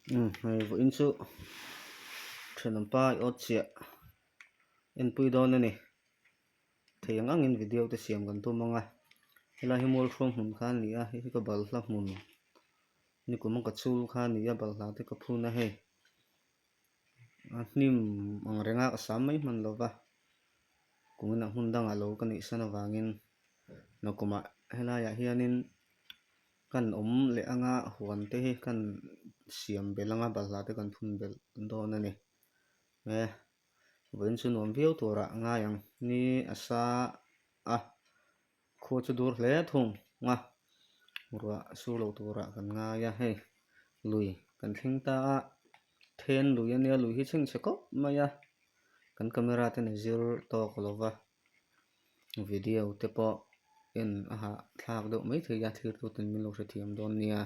Umm hei vawiin chu thenawmpa i awt chiah enpui dawn a ni thei ang angin video te siam kan tum ang a helai hi mualhruang hmun kha a ni a hei hi ka balhla hmun nikum a ka chul kha a ni a balhla te ka phun a hei a hnim ang renga ka sam mai hman lo va kum inah hmun dangah lo ka neih san avangin nakumah helaiah hianin. Kan awm leh anga huan te hi kan siam belh anga balhla te kan phun belh dawn a ni. E vawiin chu nuam viau turah a ngai ang. Ni a sa a, khua chu dur hle thung a, ruah sur lo turah kan ngai a hei lui kan thleng ta a, then lui a nia lui hi chhengchhe khawp mai a, kan camera ten a zir tawk lo va. Video te pawh en a hah thlak deuh maithei a thlir tu ten min lo hrethiam dawn nia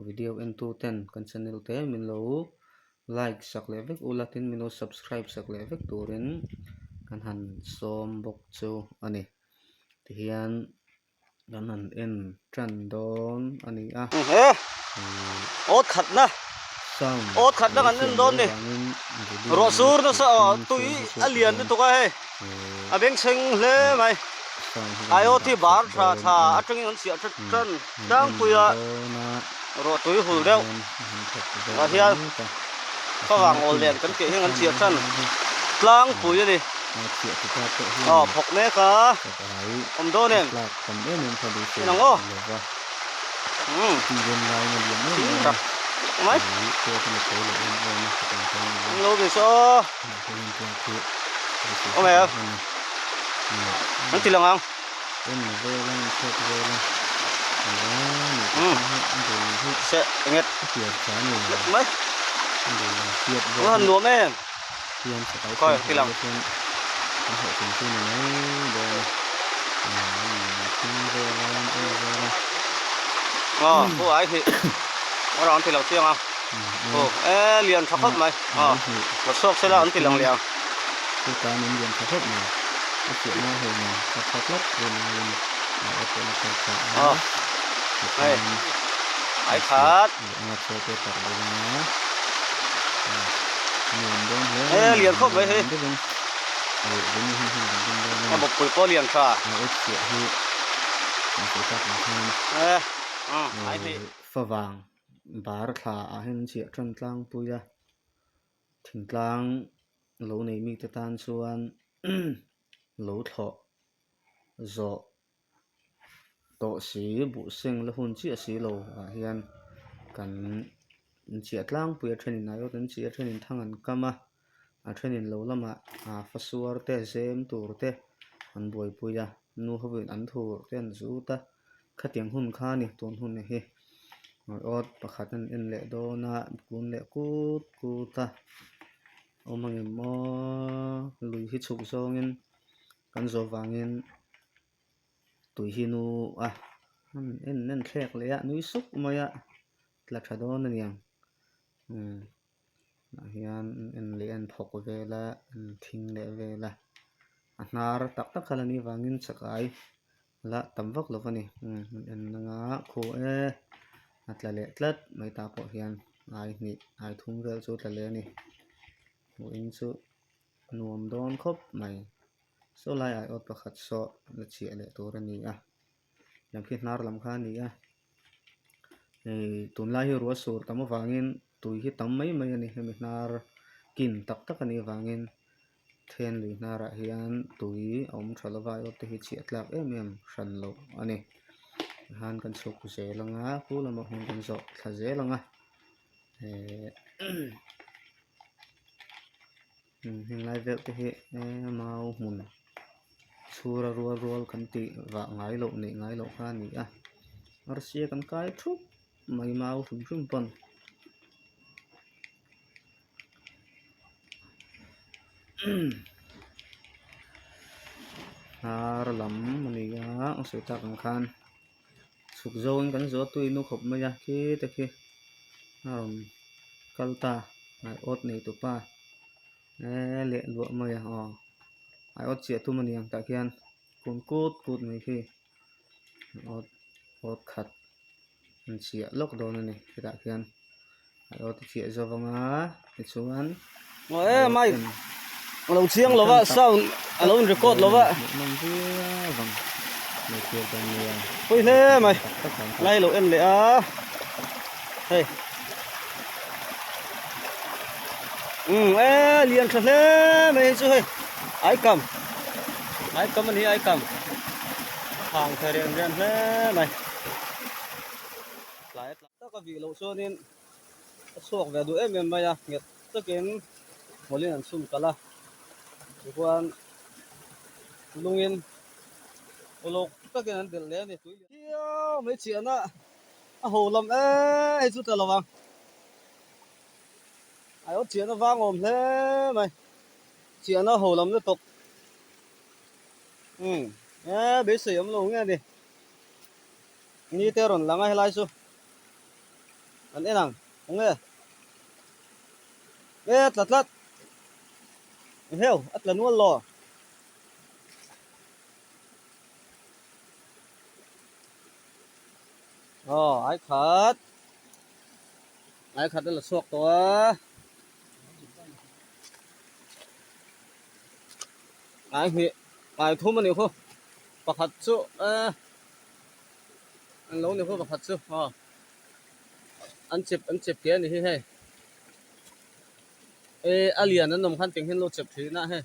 video en tu ten kan channel te min lo like sak leh vek ula tin min lo subscribe sak leh vek turin kan han sawm bawk chu a ni tihian. Kan han en tan dawn a ni a. He awt khatna Sound awt khatna kan en dawn ni ruah sur nasa aw tui a lian lutuk a hei a bengchheng hle mai IOT bar tha tha atangin an chhiah that tan tlangpui a ruah tui hul deuh ah hian favang awl nen kan tih hian an chhiah tan tlangpui a ni aw phawk mek a. Awm dawn em? En ang aw. Umm. Thing tak mai. An lo ve se aw. Awm em? An ti lang ang. Umm. Se enget. Mai. An han nuam em? Khawi ti lang. Aw khu ai hi a rawn ti lo chiang a aw e lian tha khawp mai aw va chhuak sela an ti lang leh ang. Aw hei ai khat. E lian khawp mai hei a bawkpui pawh lian tha e ai hnih favang bar thla ah hian an chiah tan tlangpui a thingtlang lo nei mite tan chuan lo thlawh zawh. Tawh si buh seng la hun chiah si lo ah hian kan inchiah tlangpui a thenin aiawt an chih a thenin thang an kam a a thenin lo lamah ah fasuar te zem tur te an buaipui a nu hovin an thur te an zut a khatiang hun kha a ni tun hun hi aiawt pakhat an en leh dawn a kun leh kut kut a awm ang em aw lui hi chhuk zawngin kan zawh vangin. Tui hi nu a en en thlek leh a nui suk mai a tla tha dawn a niang umm tah hian en leh en phawk vel a en thing leh vel a a hnar tak tak kha la nih vangin chakai la tam vak lo a ni umm en anga khaw e a tla leh tlat mai tah pawh hian ai hnih ai thum vel chu a tla leh a ni vawiin chu a nuam dawn khawp mai. Saw lai aiawt pakhat saw la chhiah leh tur a ni a lam khi hnar lam kha a ni a hei tunlai hi ruah sur tam avangin tui hi tam mai mai a ni hemi hnar kin tak tak a nih avangin then lui hnarah hian tui a awm tha lova aiawt te hi chhiah tlak em em hran loh a ni tihian kan chhuk zel anga khu lamah hmun kan zawh thla zel anga ehh. Heng lai vel te hi mau hmun chhura rual rual kan tih vah ngai loh neih ngai loh kha a ni a arsia kan kai thup mai mau hrim hrim pawn. Hnar lam a ni a a sawi tak ang khan chhuk zawngin kan zawh a tui nu khawp mai a khi te khi a rawn kal ta aiawt nei tu pa eee leh luah mai a aw aiawt chiah tum a ni ang tah khian kun kut kut mai khi awt awt khat an chiah lawk dawn a ni hetah khian. Aiawt a chiah zo vang a tichuan Aw e mic a lo chiang lo va sound a lo in record lo va. Hmuhnawm viau vang lo thlir dawn nia. Pawi hle mai lai lo en leh a hei umm e lian tha hle mai hei chu hei aikam aikam a ni aikam hang thei rian rian hle mai tlai a tlai tak a vih loh chuanin a chhuak ve duh em em mai a nghet takin hmawlhin an chhun kalh a tichuan lungin uluk takin an delh leh a ni tui lian viau mai chiahna a ho lam em hei chu ta lo ang aiawt chiahna vang awm hle mai chiahna ho lam lutuk umm e beisei awm lo nge a ni. Ni te rawn lang a helai chu an en ang eng nge e tla tlat heu a tla nual lo aw ai khat ai khat a la chhuak tawh a ai hnih ai thum a nih khu pakhat chu e. An lo ni ho pakhat chu aw an chep an chep hle a ni hi hei e a lian an awm khan tiang hian lo chep thin a hei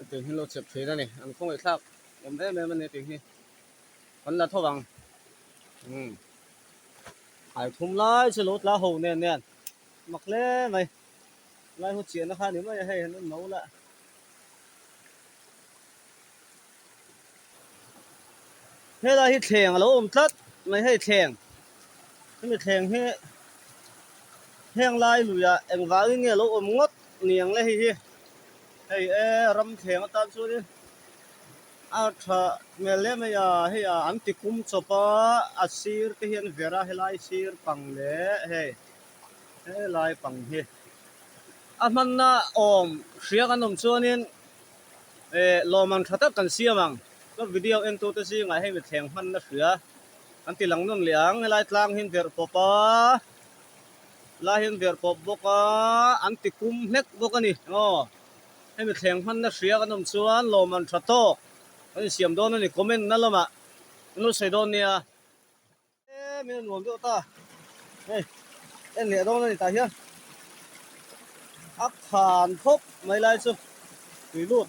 tiang hian lo chep thin a ni an khawngaih thlak awm em em a ni tiang hi kan la tho ang umm hai thum lai chu lo tla ho nen nen mak hle mai lai hu chiahna kha a ni mai a hei an rawn no lah. Helai hi thleng a lo awm tlat mai hei thleng hemi thleng hi heng lai luiah engvangin nge a lo awm ngawt niang le hei hi hei e ram thleng atan chuanin a tha hmel hle mai a hei a an ti kum chawp a a sir te hian ver a helai sir pang leh hei helai pang hi a hmanna awm hria kan awm chuanin. Eh lawmman tha tak kan siam ang. Ka video en tute zingah hei mithleng hman na hria an ti lang nawn leh ang. Helai tlang hi an verh pawp a, helai hi an verh pawp bawk a, an ti kum hlek bawk a ni. Aw hei mithleng hman na hria kan awm chuan lawmman tha tawk kan insiam dawn a ni. Comment na lamah kan lo sawi dawn nia. E min a nuam deuh ta hei en leh dawn a ni tah hian a khan khawp mai lai chu tui lut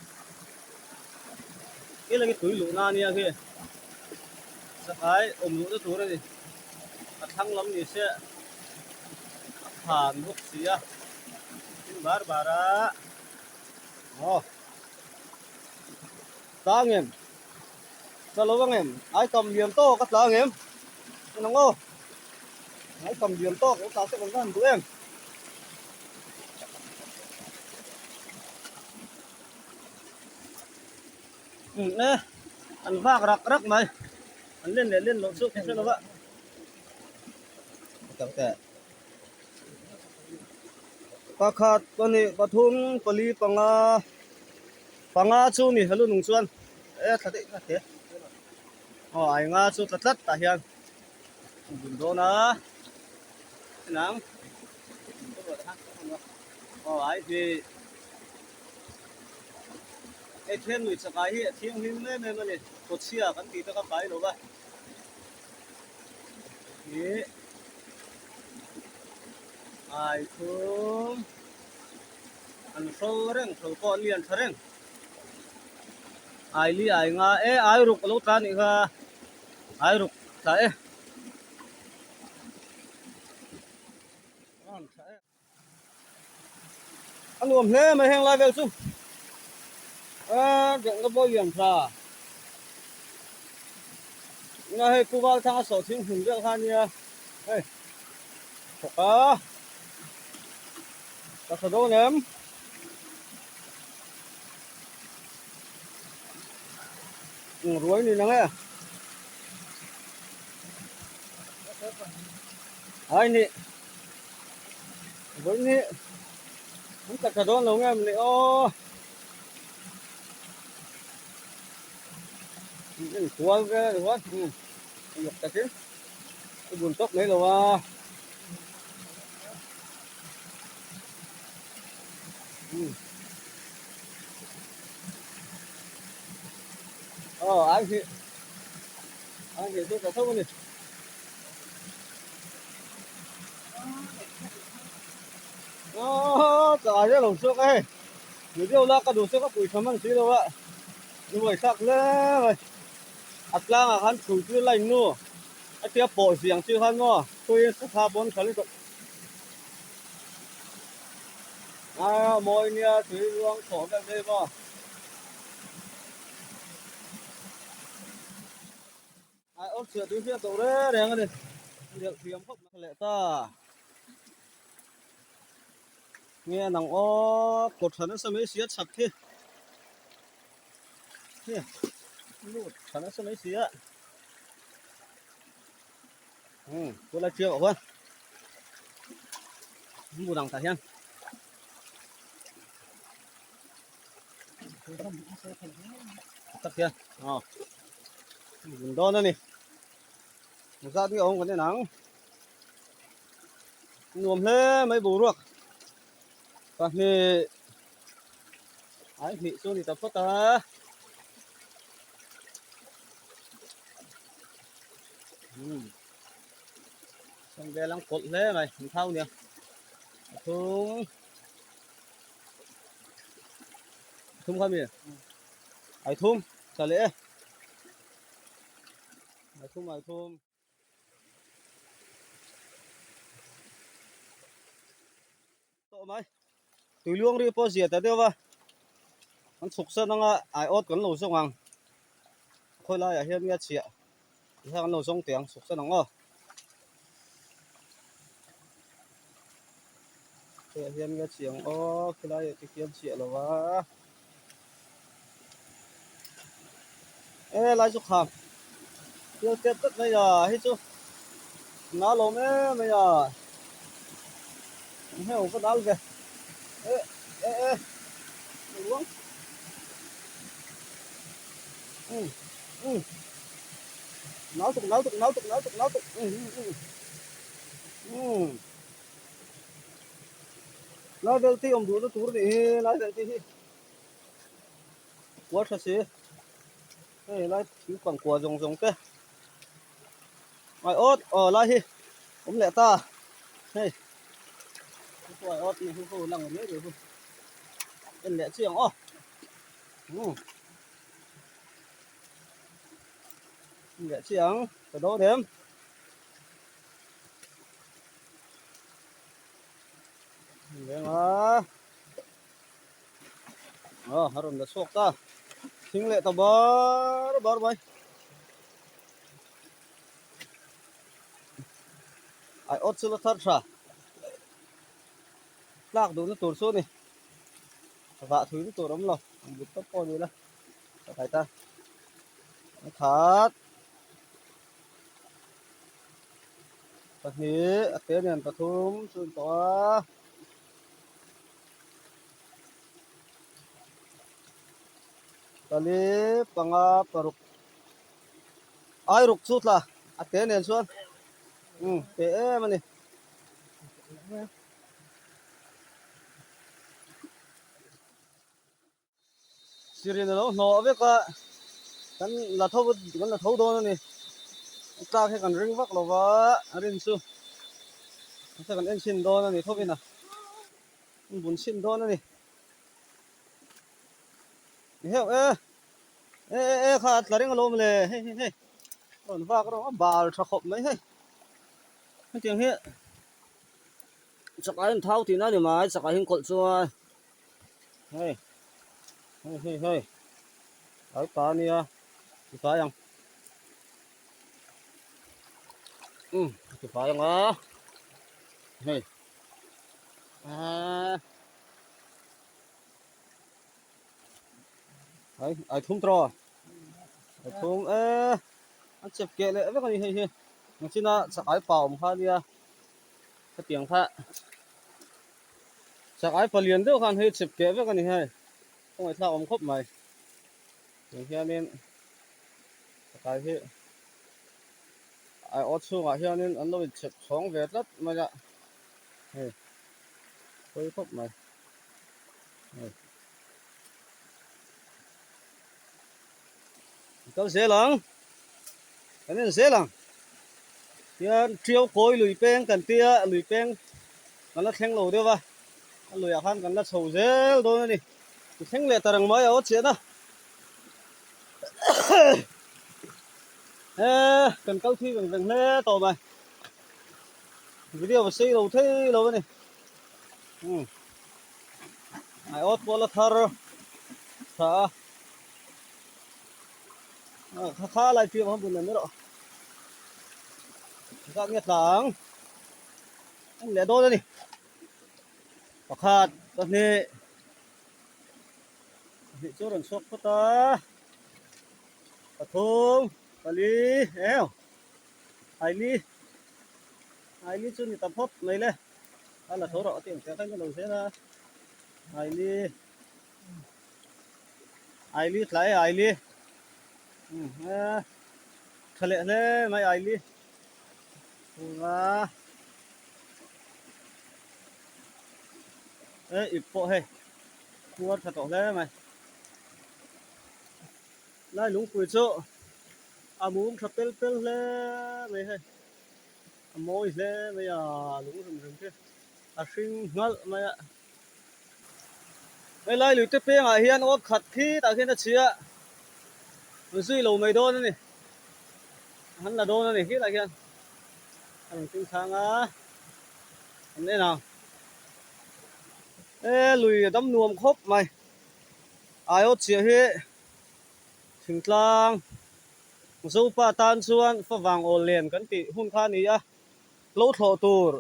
helai hi tui luhna a nia khi chakai awm luhna tur a ni a thlang lam ni se a khan bawk si a tin bar bar a aw tlang em. Tla lo ang em? Ai kam lian tawk a tla ang em? En ang aw. Ai kam lian tawk a tla se kan va han duh em? Um e, an vak rak rak mai. An len leh len loh chu ka hre lo va. Pakhat, pahnih, pathum, pali, panga. Panga chu ni helu nung chuan e thla daih tlat he aw ai nga chu tla tlat tah hian a bun dawn a enang aw ai hi hei then lui chakai hi a thianghlim em em a ni kawchhia kan tih te kha pai lo va ih ai thum. An hro reng hro pawh an lian tha reng. Ai li ai nga e ai ruk a lo tla anih kha ai ruk tla e. A nuam hle mai heng lai vel chu a deuhna pawh lian tha. Nga hei Pu Valthanga sawhthing hmun vel kha ania hei thawk a. Ka hre dawn em? Eng ruai ni nang e? Ai ni. Vawi ni. An ka tha dawn lo nge em le aw. En kual vel a ni huan. Uluk takin i bun tawp mai lo a. Umm. Aw ai hnih ai hnih chu ka tho a ni. Aw ka ai lo chhuak a hei video la ka duh chu ka pui tha hman si lo a nuai thlak hle mai a tlangah khan thui chu line nu a tia pawh ziang chi khan maw thui thla pawn tha lutuk. A mawi nia tui ruang thlawh vel te hi maw. Ai awr chhiah tui hriat tawh reng reng a ni. Delh thiam khawp mai leh ta. Nge nang aw kawt tha nasa mai sia chhak khi. Hi lut tha nasa mai sia. Um tuna chiang ah khuan hmun ang tah hian tak hian aw bun dawn a ni zat nge awm kan en ang nuam hle mai boruak pahnih ai hnih chu a ni ta phawt a. Sawm vel ang kawlh hle mai an thau nia pathum thum kha mi ai thum tha leh e ai thum ai thum tawh mai tui luang ri pawh zia ta deuh a an chhuk san anga ai awt kan lo zawng ang khawi laiah hian nge a chhiah tikhan kan lo zawng teh ang chhuk san ang aw khawiah hian nge a chhiah ang aw khilaiah te khian chhiah lo va e lai chu kham thil tep tlat mai a hei chu nal awm em mai a heng ka dal ve e e e ruang um um nal tuk nal tuk nal tuk nal tuk nal tuk um um um lai vel te awm duhna tur nih hi lai vel te hi kua tha si hei lai thing pang kua zawng zawng te ai awt aw lai hi awm leh ta hei ai awt ni hu hu lang mai mai hu en leh chiang aw um en leh chiang ka dawn em. Venga. Aw a rawn la chhuak ta. Thing leh ta bar bar mai. Ai awt chu la thar tha. Tlak duhna tur chu a ni. Vah thui na tur a awm lo. An but tawp pawh a ni la. Ka khai ta. A khat. Pahnih a te nen pathum chu an tawh a. Pali panga paruk ai ruk chu tla a te nen chuan umm te em a ni. Sirin a lo hnawh vek a, kan la tho kan la tho dawn a ni. A tlak hi kan ring vak lo va, a rin chu mahse kan en chhin dawn a ni thawkin a bun chhin dawn a ni. Ni heuh e, e e e kha a tla reng alawm le hei hei hei a rawn vak rawh a bal tha khawp mai hei hetiang hi chakah hian thau tihna a ni mai chakah hian kawlh chuan. Hei hei hei hei ai ta ania ti fai ang um ti fai ang a hei ah ai ai thum tro ai thum e an chep keh leh vek ani hei hi engchina chakai pa awm kha ania hetiang kha. Chak ai palian deuh khan hei chep keh vek a ni hei ka ngaihthlak awm khawp mai tiang hianin chakai hi aiawt chhungah hianin an lo inchep chhawng ve tlat mai a hei pawi khawp mai. Kal zel ang. Kan en zel ang. Hian Tiau kawi lui peng kan tia lui peng kan la thleng lo deuh va. A luiah khan kan la chho zel dawn a ni. Ti thleng leh ta reng mai a aw chian a. He kan kal thui veng veng hle tawh mai. Video va sei lo thei lo a ni. Umm ai awt pawh la thar tha a. Kha kha lai piah khan bun leh mai rawh. Zat nge tlang. En leh dawn a ni. Pakhat pahnih pahnih chu a rawn chhuak phawt a. Pathum pali eng Haili Haili chu ni ta phawt mai le. A la tho rawh a ti ang chiah khan ka lo zel a. Haili Aili tlai Aili umm he tha leh hle mai Aili chhunga he ip pawh hei khuar tha tawh hle mai lai lungpui chu a mum tha pel pel hle mai hei a mawi hle mai a lung rem rem te a hring nghalh mai a. Helai lui te pengah hian awt khat khitah khian a chhia an zui lo mai dawn a ni an la dawn a ni khitah khian a rawn tling thlang a an en ang he lui a dam nuam khawp mai aiawt chiah hi thingtlang Zopa tan chuan favang awl len kan tih hun kha a ni a lo thlawh tur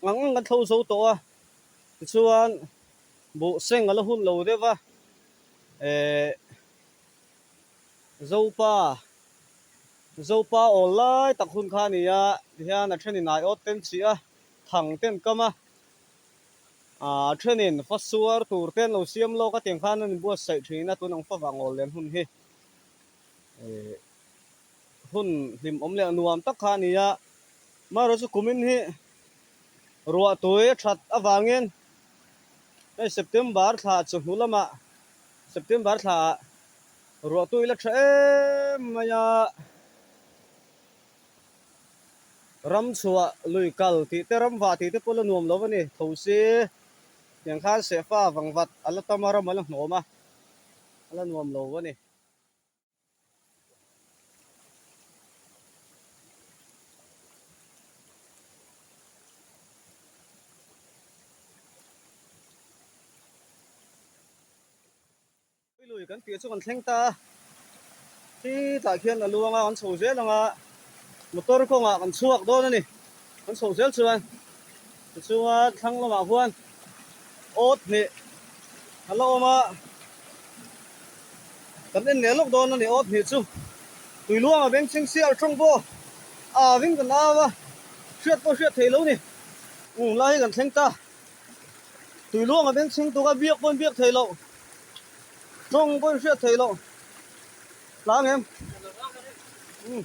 ang ang kan thlo zo tawh a. Tichuan buh seng a la hun lo deuh va, eh Zopa, Zopa awl lai tak hun kha a ni a, tihian a thenin aiawt ten chih a, thang ten kam a, ah a thenin fa suar tur te an lo siam lawk a tiang khan an inbuatsaih thin a, tun ang fa vang awl len hun hi eh hun hlimawm leh nuam tak kha a ni a, amaherawhchu kumin hi Ruah tui a that avangin hei September thla chu hnu lamah September thlaah ruah tui la tha em mai a, ram chhuah lui kal tih te ram vah tih te pawh la nuam lo a ni tho si tiang khan sehfa vangvat a la tam a ram a la hnawm a a la nuam lo a ni. Lui kan piah chu kan thleng ta a, khitah khian a luang a, kan chho zel ang a, motor kawngah kan chhuak dawn a ni, kan chho zel chuan tichuan thlang lamah khuan awt hnih a la awm a. Kan en leh lawk dawn a ni awt hnih chu tui luang a beng chhing sial tawng pawh a ving kan au a hriat pawh hriat theih lo ni um lai hi kan thleng ta tui luang a beng chhing tuk a biak pawh in biak theih loh tawng pawh in hriat theih loh tlang em um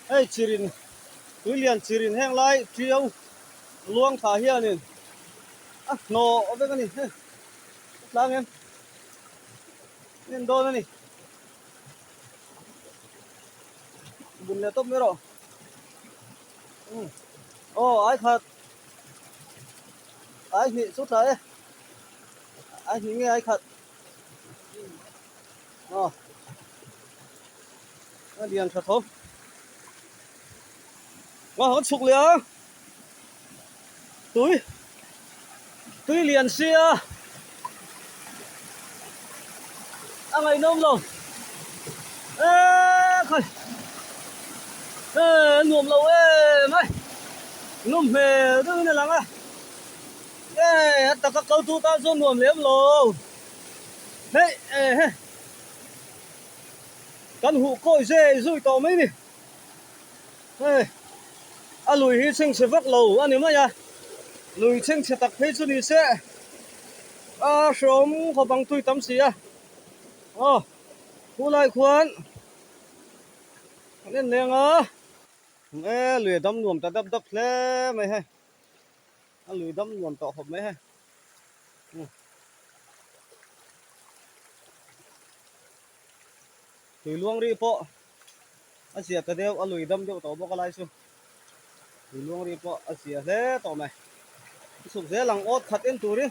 hei chirin tui lian chirin heng lai tiau luang thla hianin a hnawh vek a ni hei tlang em. En dawn a ni. Bun leh tawp mai rawh. Umm. Aw ai khat. Ai hnih chu tla e. Ai hnih nge ai khat. Aw. A lian tha tho. Nga kan chhuk leh a. Tui tui lian sia a ngaihnawm lo eee khawi eee nuam lo em ai nawm hmel deuh in a lang a eee a taka kal tu tan chuan nuam lem lo hei ehe kan huh kawi zui zui tawh mai ni. Hei a lui hi chhengchhe vak lo a ni mai a, lui chhengchhe tak phei chu ni se a hreawm khawp ang tui tam si a, aw khulai khuan an en leng a, e lui a dam nuam ta dap dap hle mai hei, a lui dam nuam tawh khawp mai hei. Tui luang ri pawh a zia ta deuh a lui dam deuh tawh bawk a lai chu tui luang ri pawh a zia hle tawh mai a chhuk zel ang awt khat en turin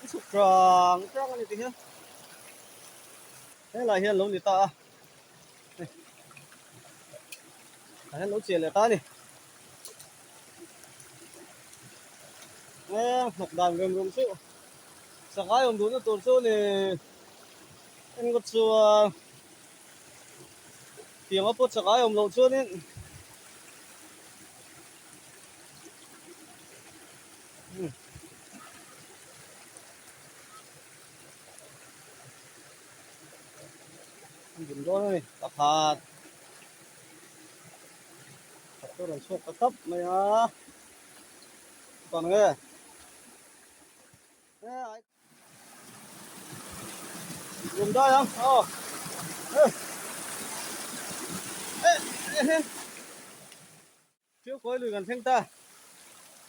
a chhuk tang tang a ni ti hian helai hian lo ni ta a hei tah hian lo chiah leh ta a ni eng hnawk dan rem rum chu sangai awm duhna tur chu ni. Engkaw chuan tiang a pawt chak ai awm loh chuanin an dun dawn a ni pakhat pakhat chu a rawn chhuak ta tap mai a chuan nge. Dum dai ang aw Chiu kawi lui kan thleng ta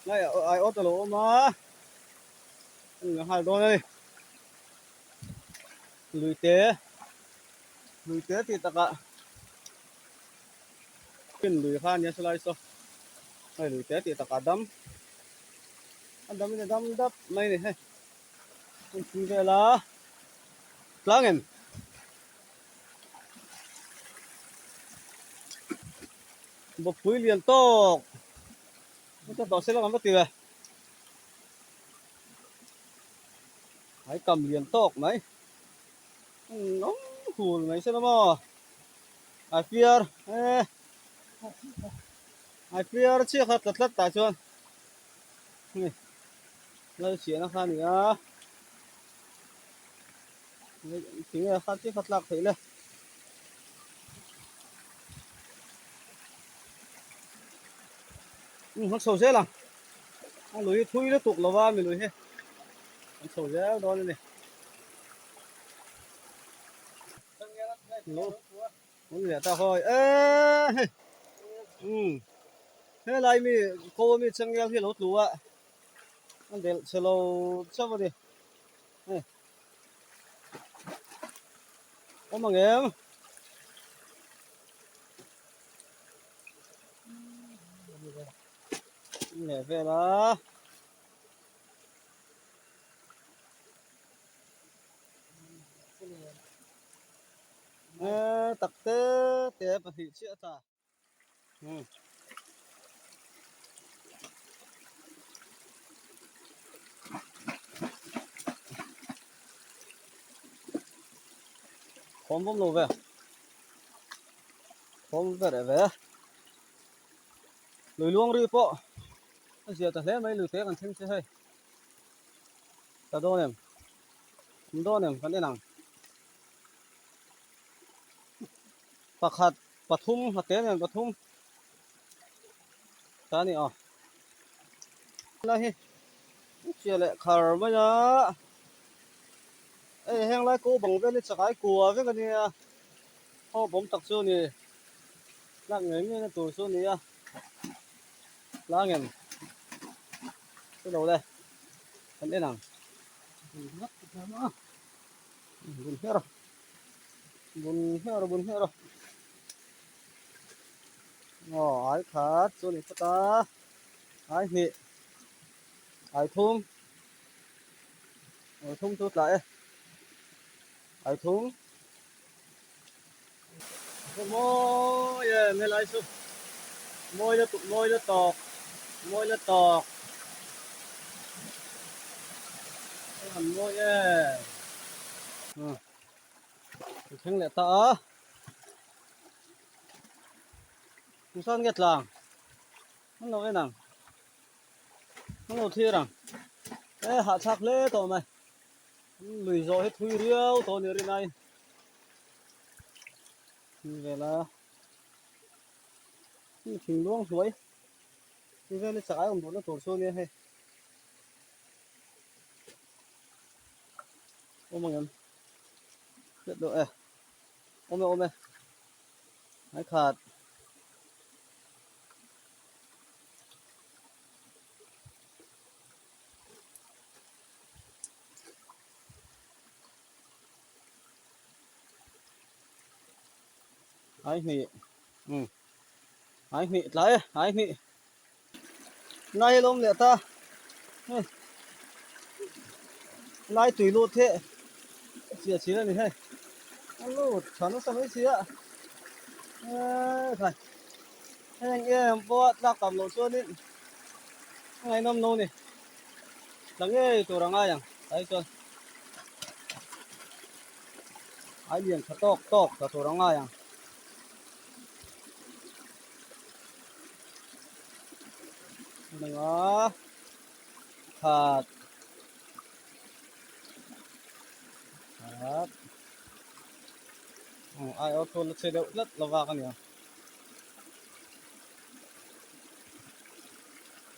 ngai ai awt a lo awm a an nghal dawn a ni lui te lui te tih takah fin lui kha a nia chulai saw hei lui te tih takah dam a dam in a dam dap mai a ni hei. Hmun chung vela tlang em? Bawkpui lian tawk ka tawh se lang an va ti ve ai kam lian tawk mai awm hul mai se la maw ai fiar e ai fiar chiah kha tla tlat tah chuan hei. Lal chiahna kha a ni a tinge kha chiah kha tlak theih le um an chho zel ang a lui hi thui lutuk lo va mi lui hi an chho zel dawn a ni An leh ta hawi e hei umm helai mi ko ami changel hi a lo tlu a a delh chhe lo chauh a ni hei awm ang em an leh vel a. Tak te te pahnih chiah a tla umm thawm vawm lo ve thawm ve reh ve lui luang ri pawh a zia ta hle mai lui te kan thleng che hei ta dawn em awm dawn em kan en ang. Pakhat pathum a te nen pathum ta a ni aw lai hi chiah leh khar mai a hei heng lai ko bang vel hi chakai kua vek a nia haw bawm tak chu a ni tlak ngei ngei na tur chu a ni a tlang em chu lo le kan en ang. Bun hmer a bun hmer a bun hmer a aw ai khat chu a ni phawt a ai hnih ai thum ai thum chu tla e ai thum mawi em helai chu mawi lutuk mawi lutuk mawi lutuk an mawi em an thleng leh ta a sawn nge tlang an lo en ang an lo thlir ang e hahthlak hle tawh mai. Lui zawh hi thui riau tawh a ni rinai thing vel a hei thing luang hnuai hei vel hi chak ai awm duhna tur chu a nia hei awm ang em hriat loh e awm e awm e hmai khat. Ai hnih umm ai hnih tlai e ai hnih nai a lawm leh ta hei lai tui lut hi chiah chhin a ni hei a lut tha nasa mai si a eekhai heng em pawh a tlak tam loh chuanin a ngaihnawm lo a ni tla ngei tur a ngai ang tlai chuan. Ai lian tha tawk tawk ta tur a ngai ang. Nanga khat khat ai awt thu la che deuh tlat lo vak a nia.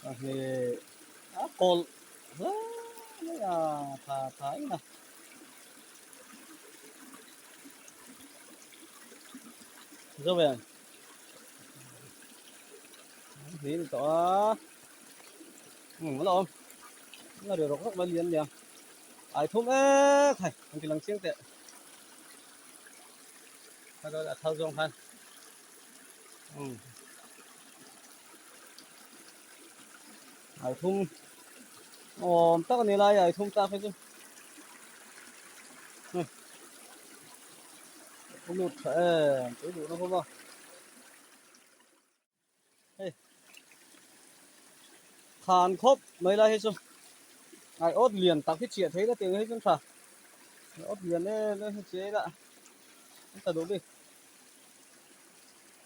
Pahnih a kawlh hle mai a tha tha in a. Zo ve Hnih ni tawh a umm a la awm a ri rawk rawk mai lian nia ai thum ek hai an ti lang chiang teh a thal zawng khan umm ai thum awm tak a ni lai ai thum tak hi chu. A lut tha em tui duh na khawp a hei khan khawp mai lai hi chu ai awt lian tak hi chiah thei la tiang hi chuan tha awt lian em em hi chiah ila an ta duh bik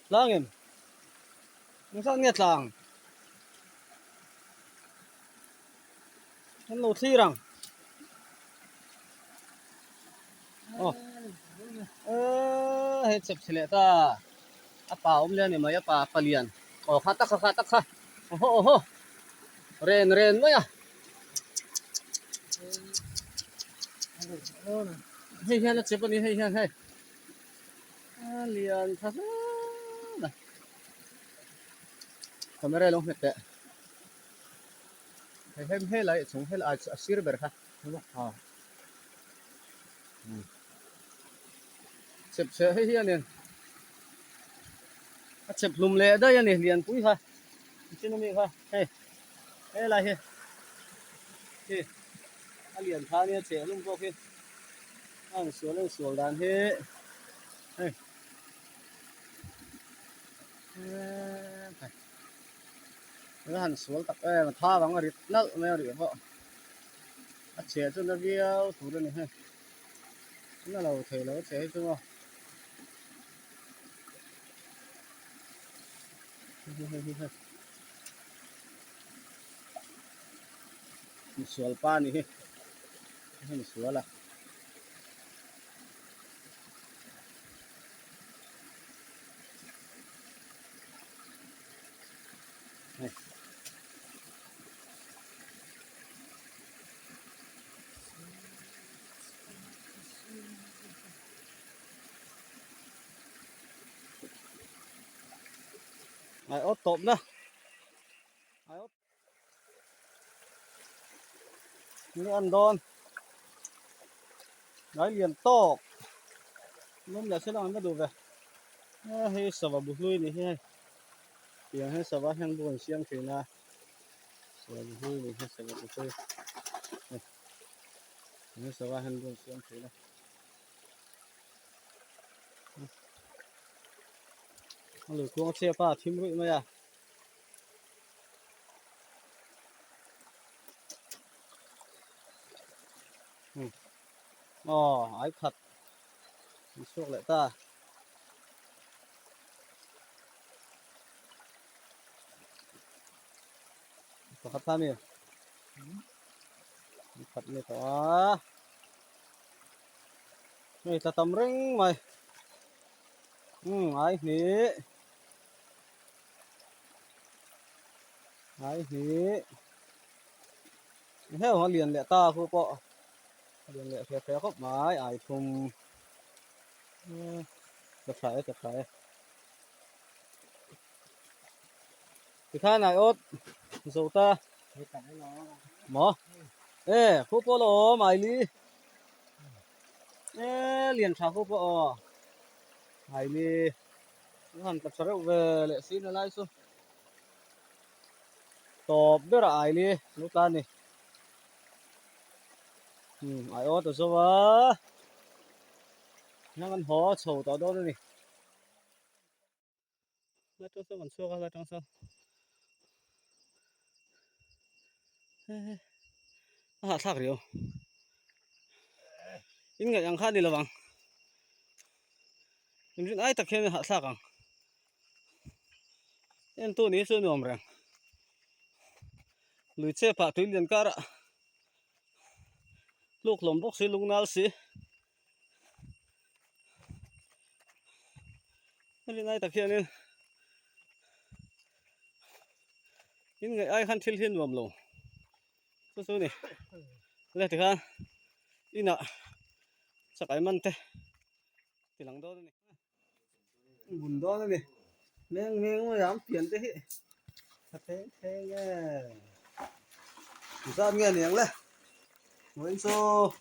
tlang em engzat nge tlang An lo thlir ang. Aw. Eee hei chep chhe leh ta. A pa awm leh a ni mai a pa palian. Aw kha tak kha kha tak kha. Awhaw awhaw. Ren ren mai a. Hei hian a chep a ni hei hian hei. A lian tha hle mai. Camera lo nghet teh. Hei hem helai a chung helai a sir ber kha a chep chhe hei hianin a chep hlum leh daih a ni lianpui kha chin ami kha hei helai hi hi a lian tha ania cheh hlum pawh khi a han sual a insual dan hi hei eee. A han sual tak em a thau ang a rit nalh mai a rih pawh a chhia chu na viau tur a ni hei na lo thei lo a chhia hi chu maw misual pa a ni hi hei misual a. Ai awt tawp na ai awt ni an dawn ngai lian tawk lum leh se lang an va duh ve hei sava bu hlui ni hi hei tiang hian sava hian bu an siam thin a sava bu hlui ni hi sava bu hlui hei tiang hian sava hian bu an siam thin a a lui kuang a chhiap a a thim ruih mai a. Aw ai khat an chhuak leh ta. Pakhat kha mi khat ni tawh a hei tla tam reng mai umm ai hnih ai hnih heu a lian leh ta khu pawh lian leh hre hre khawp mai ai thum ka tha e ka tha e tikhan ai awt zo ta maw e khu pawh la awm ai li e lian tha khu pawh aw ai li. An han tla tha reuh ve leh si na lai chu tawp ber a ai li lo tla a ni. Umm ai aw ta zo a hian kan haw chho tawh dawn a ni. Lai tang sawn kan chhuak a lai tang sawn a hahthlak riau in ngaih ang kha a ni lo vang in rin ai tak hian a hahthlak ang en tu ni chu a nuam reng lui chep ah tui lian karah tluk hlawm bawk si lung nal si. Hemi lai tak hianin in ngaih ai khan thil hi a nuam lo chu chu a ni le tikhan inah chakai man te ti lang dawn a ni bun dawn a ni meng meng mai ang pian te hi a thleng thleng e zat nge niang le vawiin chu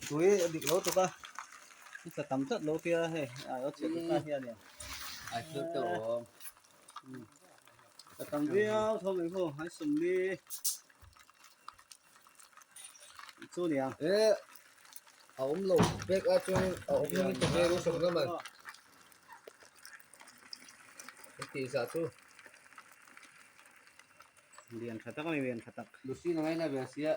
tui a dik lo tuk a i tla tam tlat lo tia hei a aw chhiat ta hian nia tla tam viau tho mai khu an sawmli chu nia e a awm lo bag a chuan a awm in ka hre ru sawm lam a tih zah chu lian tha tak a ni lian tha tak Lucy na ngaina ve sia.